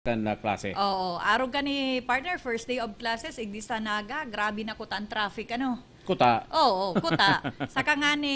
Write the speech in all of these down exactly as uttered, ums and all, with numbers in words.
kan, ah, klase. Oo, arog ka ni partner, first day of classes, igdi sa Naga, grabe na kuta ang traffic, ano? Kuta. Oo, kuta. Saka nga ni,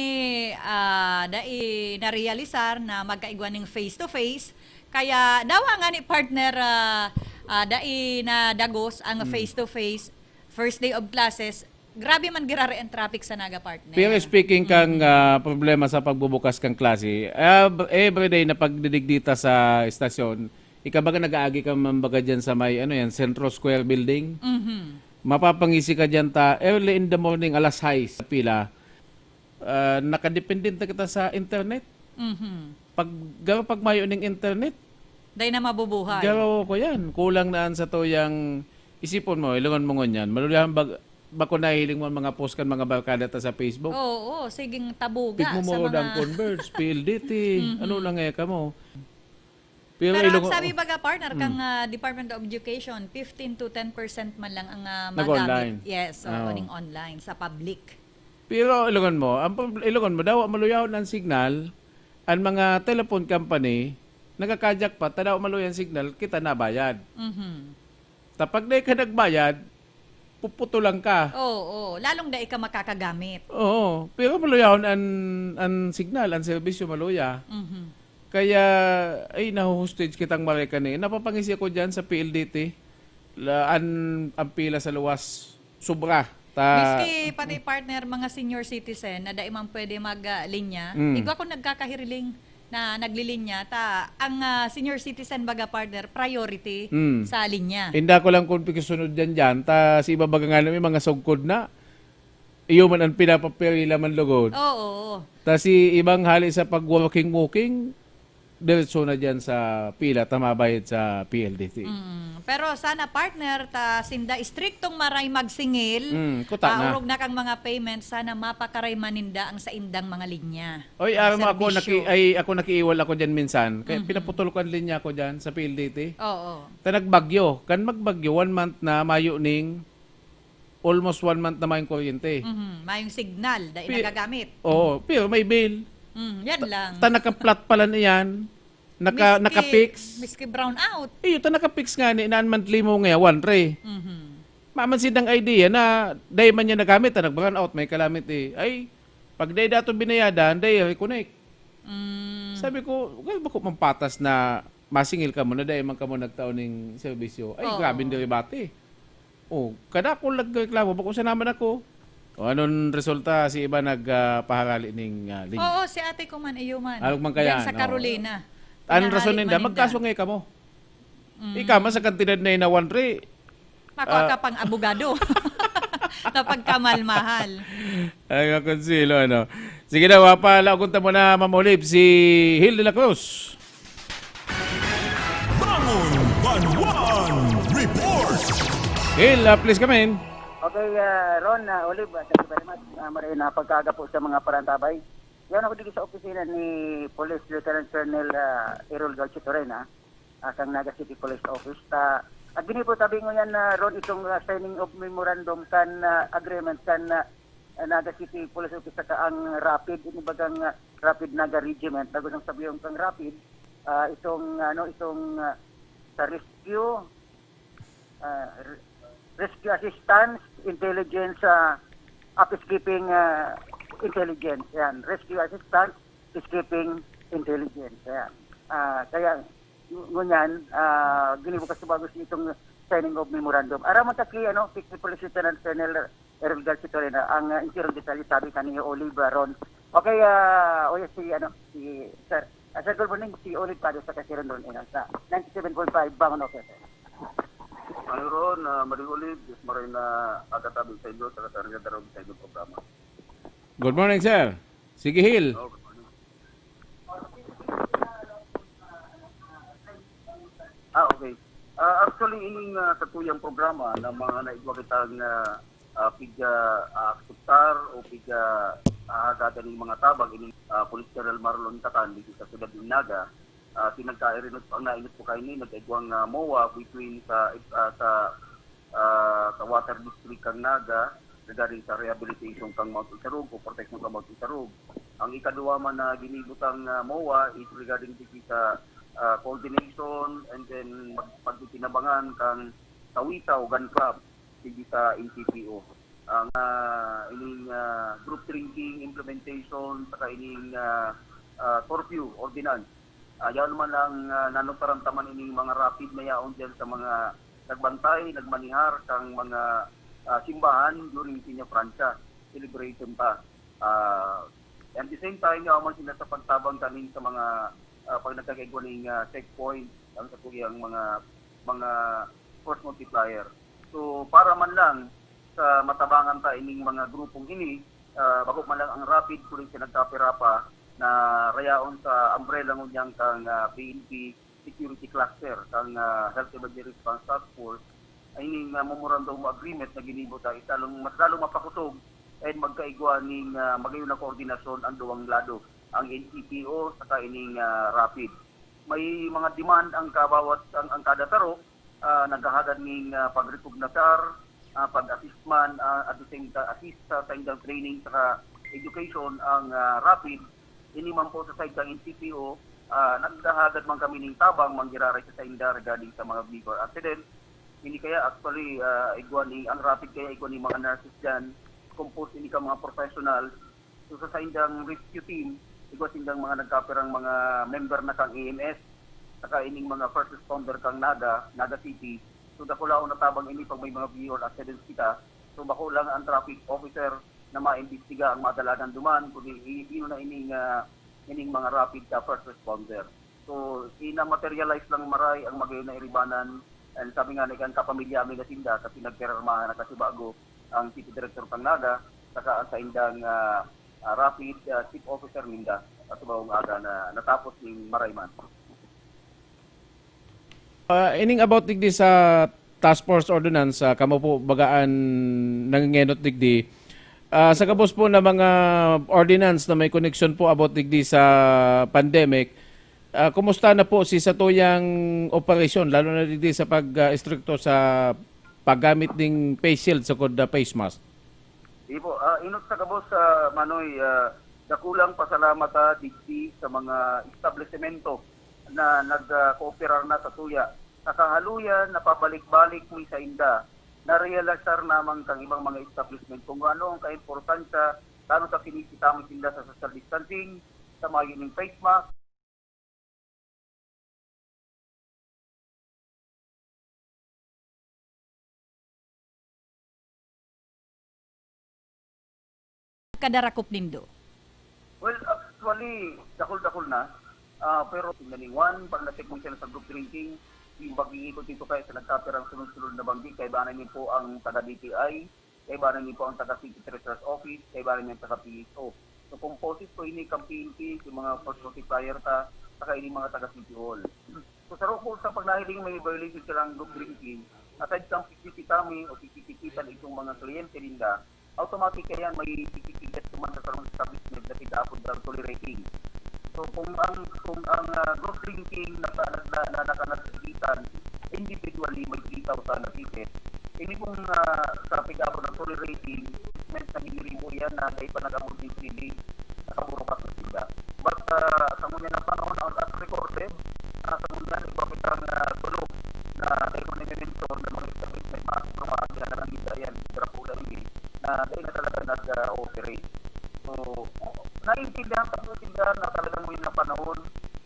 ah, dai narealisar na magkaigwa ning face-to-face. Kaya dawa nga ni partner, ah, ah, dai na dagos ang face-to-face, first day of classes. Grabe man girare ang traffic sa Naga, partner. Pero speaking kang ah, problema sa pagbubukas kang klase, ah, everyday na pagdidigdita sa estasyon, ika baga nag-aagi ka man baga dyan sa may, ano yan, Centro Square Building? Mhm. Mapapangisi ka dyan ta early in the morning, alas sais, sa pila. Ah, nakadependente kita sa internet. Mhm. Pag, garo pag mayo ning internet, Dai na mabubuhay. garo ko yan. Kulang na an sa tuyang isipon mo, ilungan mo ngunyan. Maluluyahan bag, bako nahihiling mo ang mga post kan mga barkada ta sa Facebook. Oo, siging tabuga sa Pigmumuro mga... ang Converge, P L D T, ano lang eh kamo. Pero Ilong- ang sabi baga, partner, kang ah, Department of Education, fifteen to ten percent man lang ang ah, Nag-online. magamit. Yes, so, Oo. kuning online sa public. Pero ilungan mo, ang prob- ilungan mo, dawa maluyahon ang signal, ang mga telephone company, nagkakajak pa, ta dawa maluya ang signal, kita nabayad. Mhm. Ta pag di ka nagbayad, puputulan ka. Oo, oo. Lalong dai ka makakagamit. Oo, pero maluyahon ang, ang signal, ang serbisyo maluya. Mhm. Kaya, ay, nahuhostage kitang mareka ni. Napapangisi ako dyan sa P L D T. La, an, ang pila sa luwas, sobra. Ta, Miski pati partner, mga senior citizen na dai man pwede mag-linya, Mm. igwa akong nagkakahiriling na naglilinya, ta ang ah, senior citizen baga, partner, priority Mm. sa linya. Inda ko lang kung pagkasunod dyan dyan. Ta si iba baga nga na may mga sugkod na. Iyo man ang pinapaperila man lugod. Oo, oo. Ta si ibang hali sa pag-walking-walking, diretso na dyan sa pila, ta mabayad sa P L D T. Mm. Pero sana, partner, ta sinda istriktong maray magsingil. Mm, kuta Ah, na. Orog na kang mga payment, sana mapakaray man ninda ang saindang mga linya. Oy, Ang aram mo ako, serbisyo. naki, ay, ako nakiiwal ako dyan minsan. Kaya Mhm. pinaputol ko ang linya ko dyan sa P L D T. Oo. Ta nagbagyo. Kan magbagyo, one month na mayo ning, almost one month na mayong kuryente. Mhm. Mayong signal, dai Pi- nagagamit. Oo, pero may bill. Mm, yan lang. Ta naka-flat pala na yan. Naka, Miski- naka-fix. Miski brown out. Iyo, ta naka-fix nga ni, naan monthly mo ngayon, one three. Mhm. Maman sidang idea na dahil man niya nagamit, ta nag-brown out, may kalamit eh. Ay, pag dahil dato binayadan, dahil reconnect. Mm. Sabi ko, "Well, bako mampatas na masingil ka mo na dahil man ka mo nagtao ning serbisyo." Ay, Oo. grabe yung debate. Oh, kada ako nagreklamo, bako sa naman ako. O anong resulta, si iba nagpaharali ning ah, linya. Oo, si ate ko man, iyo man. Arog man kaya, Diyan sa no? Carolina. Ang rason Pinahali ninda, man magkaso nga kamo. Mm. Ikaw, man sa kantidad na inawan, re. Makuha Ah. ka pang abogado. Na pagkamalmahal. Ay, nga konsilo, ano. Sige daw, ha, palaogon ta muna, Ma'am Olive, si Hil de la Cruz. Bangon Banwan Report. Hil, ah, please come in. Okay, ah, Ron, ah, Olive, ah, thank you very much. Ah, maray na pagkaaga po sa mga parantabay. Yan ako dito sa opisina ni Police Lieutenant Colonel ah, Errol Garchitorena, ah, kang Naga City Police Office. Ta, at gini po tabi ngunyan na Ron itong ah, signing of memorandum kan ah, agreement kan ah, Naga City Police Office saka ang RAPID, inibagang ah, RAPID Naga Regiment. Bago nang sabihin kang RAPID, ah, itong ano, itong ah, sa rescue, ah, re- rescue assistance, intelligence, ah, peacekeeping ah, intelligence. Yan, rescue assistance, peacekeeping intelligence. Yan. Ah, kaya ng- ngunyan, ah, ginibukas ko bago siya itong signing of memorandum. Araman ta ki, ano, si Police Lieutenant Colonel Errol Garcia Torena, ang uh, intirong detalye sabi kaniya, Olive, ah, Ron. Okay, ah, o si, ano, si Sir, ah, Sir, good morning, si Olive Padre sa Kasiran Ron, eh, sa ninety-seven point five Bangon Office. Ang Ron, uh, Maring Olive, Diyos maray na agatabi sa inyo, sa katarga darong sa inyong programa. Good morning, sir. Sige, Hil. Oh, good morning. Ah, okay. Ah, actually, ining ah, sa tuyang programa na mga naigwa kitang ah, ah, piga ah, akseptar o piga ah, hagada ning mga tabang ining ah, Police General Marlon Catan dito sa Siyudad ng Naga, ah, pinagkairinot ang nainot po kayo ni nag-igwang ah, MOA between sa ah, sa ah, sa Water District kang Naga regarding sa rehabilitation kang Mount Isarog o protection kang Mount Isarog. Ang ikaduwa man na ginibutang ah, MOA is regarding dito sa ah, coordination, and then mag-, pagtitinabangan kan Tawi-Taw Gun Club digdi sa N C P O. Ang, ah, ining, ah, group drinking implementation, saka ining, ah, ah, curfew ordinance. Ah, yaon man ang, ah, nanusaran ta man ining mga rapid na yaon diyan sa mga nagbantay, nagmanihar kang mga, ah, simbahan during Peñafrancia celebration pa. Ah, at the same time, yaon man sila sa pagtabang kaning sa mga, ah, pag nagkakaigwa ning, ah, checkpoint, ang sa tuyang mga, mga force multiplier. So, para man lang sa matabangan ta ining mga grupong ini, ah, bako man lang ang rapid, kundi siya nagkapira pa na rayaon sa umbrella ngunyan kang, ah, P N P security cluster, kang, ah, Health Emergency Response Task Force, ay ining, ah, memorandum of agreement na ginibo ta, is lalong, mas lalong mapakutog and magkaigwa ning, ah, magayon na koordinasyon ang duwang lado, ang N C P O saka ining, ah, rapid. May mga demand ang kabawat, ang, ang kada saro, ah, naghahagad ning, ah, pag-recognitar, ah, pag-assist man, ah, at the same time, assist sa saindang training saka education ang, ah, rapid. Ini man po sa side kang N C P O, ah, naghahagad man kami ning tabang manggiraray sa sainda regarding sa mga vehicle accident. Ini kaya actually, ah, igwa ni, ang rapid kaya igwa ni mga nurses diyan, composed ini ka mga professional. So, sa saindang rescue team, igwa sindang mga nagkapirang mga member na kang E M S, saka ining mga first responder kang Naga, Naga City. So, dakulaon na tabang ini pag may mga vehicle accidents kita. So, bako lang ang traffic officer na maimbestiga ang madalagan duman, kundi i-, ino na ining, ah, ining mga rapid ka first responder. So, ina-materialize lang maray ang magayon na iribanan. And sabi nga ni kan kapamilya mi na sinda, kasi nagpirarmahan na kasi bago ang City Director kang Naga, saka ang saindang, ah, ah, Rapid, ah, Chief Officer ninda, at sa bagong aga na natapos ning maray man. Ah, ining about digdi sa Task Force Ordinance, ah, kamo po bagaan nangengenot digdi. Ah, sa gabos po na mga ordinance na may koneksyon po about digdi sa pandemic, ah, kumusta na po si satuyang operasyon, lalo na digdi sa pag, ah, estrikto sa paggamit ning face shield sukod na face mask? Di po, ah, inot sa gabos, ah, Manoy, ah, dakulang pasalamat, ah, digdi sa mga establisemento na nag, ah, kooperar na sa tuya. Sa kahaluyan, napabalik-balik mi sa inda. Narealisar naman kang ibang mga establishment kung ano ang kaimportansya, lalo sa sinisita mi sinda sa social distancing, sa mayo ning face mask, kada rakop nindo? Well, actually, dakul-dakul na. Ah, pero sinaliwan, pag na-check mo siya sa group drinking, yung pag-iikot dito kayo sa nagkapirang sunod-sunod na banggi, kaibanan niyo po ang taga D T I, kaibanan niyo po ang taga City Treasurer's Office, kaibanan niyo ang taga P S O. So, composite po ini kang P N P, yung mga force multiplier ta, saka ini mga taga City Hall. So, sa rukol sa pagnahiling may violation silang group drinking, aside sa pipipita mi o pipipikita na itong mga kliyente ninda, automatic kaya may pipipikit naman sa sarong establishment na kita apod ang tolerating. So, kung ang, kung ang, ah, group drinking na, na, na, na, na, na, individually may three thousand na ticket, ini pong, ah, sa pag-abot ng tolerating, may nagigiribo yan na dahil pa nag-abot ng three days, nakaburukas na sila. But, ah, sa ngunyan na panahon, ang as recorded, ah, sa ngunyan, iba kitang, ah, tulo na dahil mo nag-mention na mga establishment, mga supermarket na nanginda yan, Dracula ini, na dahil na talaga nag-ooperate. So, naiintindihan ko po sila na talagang ngunyan na panahon,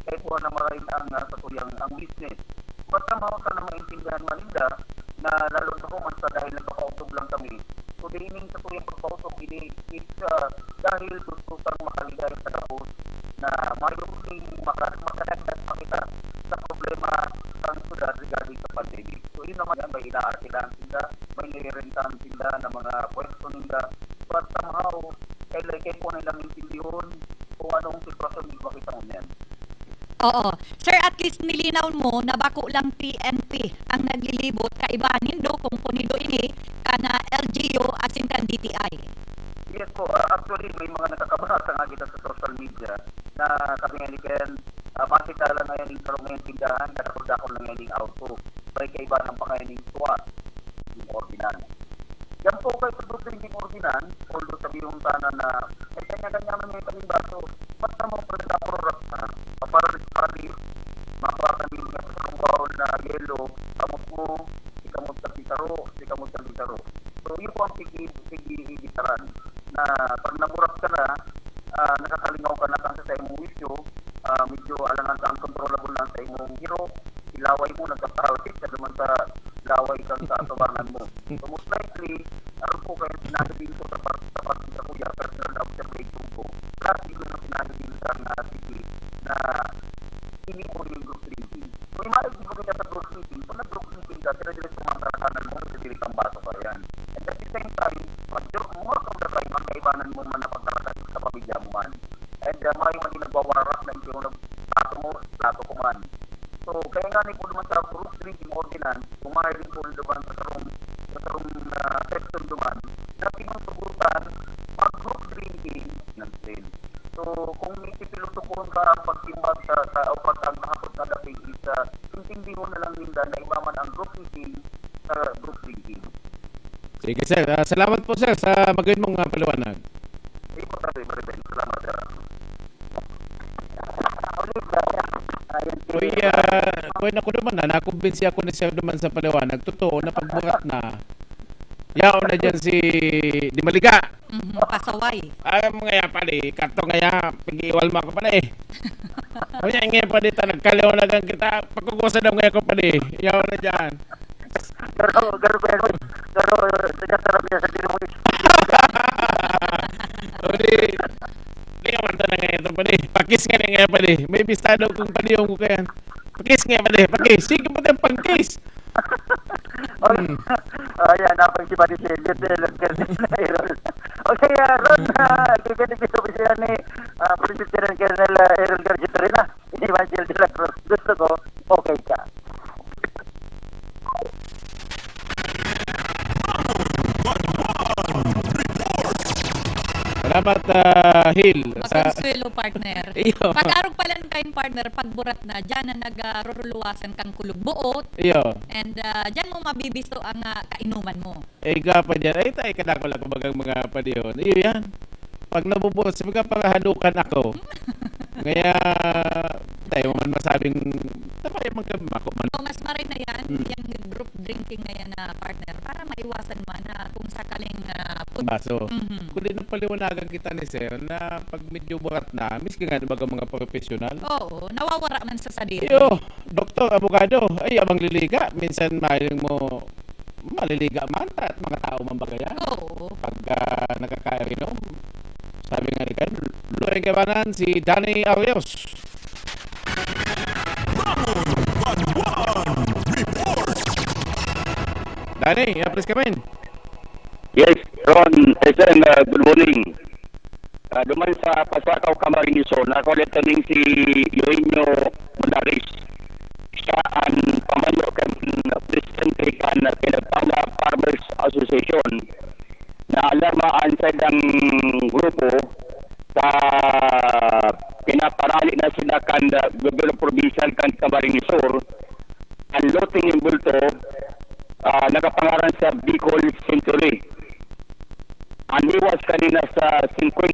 kaya po na maray ang, ah, sa tuyang ang business. But somehow, sana maintindihan man ninda na lalo na kung sa dahil nagpapausog lang kami. So, di ining sa tuyang pagpausog, ini, it's, ah, dahil gusto tang makaligay sa gabos na mayong maka-, makadagdag pa kita sa problema ng syudad regarding sa pandemic. So, yun naman yan, may inaarkilahan sila, may nirerentahan sila na mga pwesto nila. But somehow, kailangan ko na lang intindihon kung anong sitwasyon yung makita mo niyan. Oo. Sir, at least nilinaw mo na bako lang P N P ang naglilibot, kaibahan nindo kung punido ini kan L G U asin kan D T I. Yes po. Ah, actually, may mga nakakabasa nga kita sa social media na sabi nga ni Ken, ah, makita lang ngayon yung sarong ngayon tindahan, kadakol-dakol na ngayon yung auto. May kaiba ng pangayon yung tuwa, yung ordinance. Yan po kay sa group drinking ordinance, although sabi yung sana na, eh, kanya-kanya man yung kanyang baso, basta mo pala na, ah, papalit-palit, makua ka nin sarong bowl na yelo, kamot mo, sikamot sa saro, sikamot sa saro. So, iyo po ang sige, sige ibitaran. Na pag naburat ka na, ah, nakakalingaw ka na kan sa imong wisyo, ah, medyo alangan sa uncontrollable na sa imong hirok, ilaway mo, nagkakahalit ka naman sa laway kang kaatubangan mo. So, most likely, ano po kayo sinabi dito sa pag-, sa pag-, sa kuya, personal na observation ko, lagi ko yung sinabi dito sa na sige na ini po yung group drinking. So, imagine mo kita sa group drinking, kung nag-group drinking ka, dire-diretso mga karakanan mo, dire-diretso ang baso pa yan. And at the same time, pag yung more of the time, ang kaibanan mo man na pagkarakan sa pamilya mo man. And uh, may mga nagwawarak na yung nagplato mo, plato ko man. So, kaya nga ni po naman sa group drinking ordinance, umahay din po naman sa karong, sa karong uh, section naman, na pinutugutan pag group drinking ng train. So, kung isipilosopon ka ang pagsimbag sa, sa o pag ang mahapot na dapig is uh, intindi mo na lang ninda na iba man ang group drinking sa group drinking. Sige, sir. Ah, salamat po, sir, sa magayon mong ah, paliwanag. Sige po, sir. Maraming salamat, sir. Uy, ah, kuya, ako naman na, nakumbinsi ako ni sir naman sa paliwanag. Totoo na pagburat na. Yaon na dyan si Di Maliga. Mhm, pasaway. Alam mo nga yan, padi, kato nga yan, pag-iwal mo ako, padi. Ano yan nga, padi, ta, nagkaliwanagan kita, pagkukusa daw nga ako, padi. Yaon na dyan. Pero, pero, pero, pero, taga-tarap niya sa Pinoy. O di, di ka manta na nga ito, padi. Pakis nga na nga, padi. May bistado kong padi, yung ko kaya. Pakis nga, padi. Pakis. Sige, padi, pakis. Okay. Hmm. Ah, yan, napag si Padi Silvio, Taylor Cardinal Errol. Okay, ah, Ron, ah, kikita-kita ko siya ni, ah, President Colonel, ah, Errol Garcia Torres na. Ini Michael de la Cruz. Gusto ko, okay ka. Salamat, ah, Hil. Sa Makonsuelo, partner. Iyo. Pag-arog pa lang kain, partner, pag burat na, dyan na nag-, ah, ruruluwasan kang kulog buot. Iyo. And, ah, dyan mo mabibisto ang, ah, kainuman mo. Eh, gapa dyan. Ay, tayo, kadakol ako bagang mga padihon. Iyo yan. Pag nabubuhos, magkapangahadukan ako. Ngaya, tayo man masabing, tama yung mga mako man. O, mas maray na yan, Hmm. yung group drinking na yan na partner, para maiwasan man na kung sakaling, ah, put- Baso. Mhm. Kundi nung paliwanagan kita ni Sir, na pag medyo burat na, miski nga, di ba, ang mga professional? Oo, nawawara man sa sadiri. Iyo, doktor, abogado, ay, abang liliga. Minsan, mahiling mo, maliliga man, ta-, mga tao man baga yan. Oo. Pag, ah, nakakainom, sabi nga ni Ken, Loy Gabanan, si Danny Arios. Danny, yeah, please come in. Yes, Ron, S N, uh, good morning. Ah, duman sa Pasakaw, Camarines Sur, nakaulit kaming si Eugenio Monares. Siya ang pamayo kan presidente kan Pinagpala Farmers Association na alarma ang saidang grupo sa pinaparali na sila kan, ah, gobyerno probinsyal kan Camarines Sur